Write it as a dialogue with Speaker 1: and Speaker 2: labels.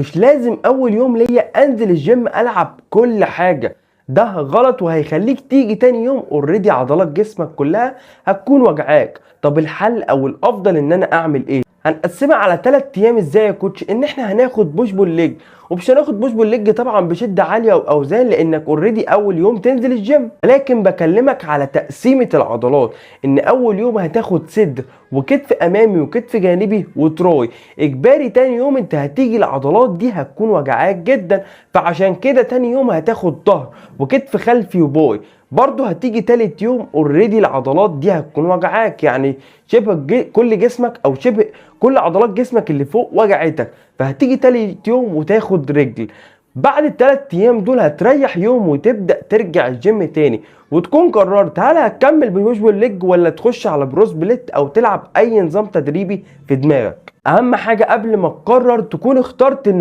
Speaker 1: مش لازم اول يوم ليا انزل الجيم العب كل حاجة، ده غلط وهيخليك تيجي تاني يوم already عضلات جسمك كلها هتكون وجعاك. طب الحل او الافضل ان انا اعمل ايه؟ هنقسمها على 3 ايام. ازاي يا coach؟ ان احنا هناخد push pull leg، ومش هناخد push pull leg طبعا بشده عالية واوزان لانك already اول يوم تنزل الجيم، لكن بكلمك على تقسيمه العضلات. ان اول يوم هتاخد صدر وكتف امامي وكتف جانبي و tri. اجباري تاني يوم انت هتيجي العضلات دي هتكون وجعاك جدا، فعشان كده تاني يوم هتاخد ظهر وكتف خلفي و bi. برضه هتيجي تالت يوم already العضلات دي هتكون وجعاك، يعني شبه كل جسمك او شبه كل عضلات جسمك اللي فوق وجعتك، فهتيجي تالت يوم وتاخد رجل. بعد التلات ايام دول هتريح يوم وتبدا ترجع الجيم تاني، وتكون قررت هل هتكمل ب push pull leg ولا تخش على bro split او تلعب اي نظام تدريبي في دماغك. اهم حاجة قبل ما تقرر تكون اخترت النظام.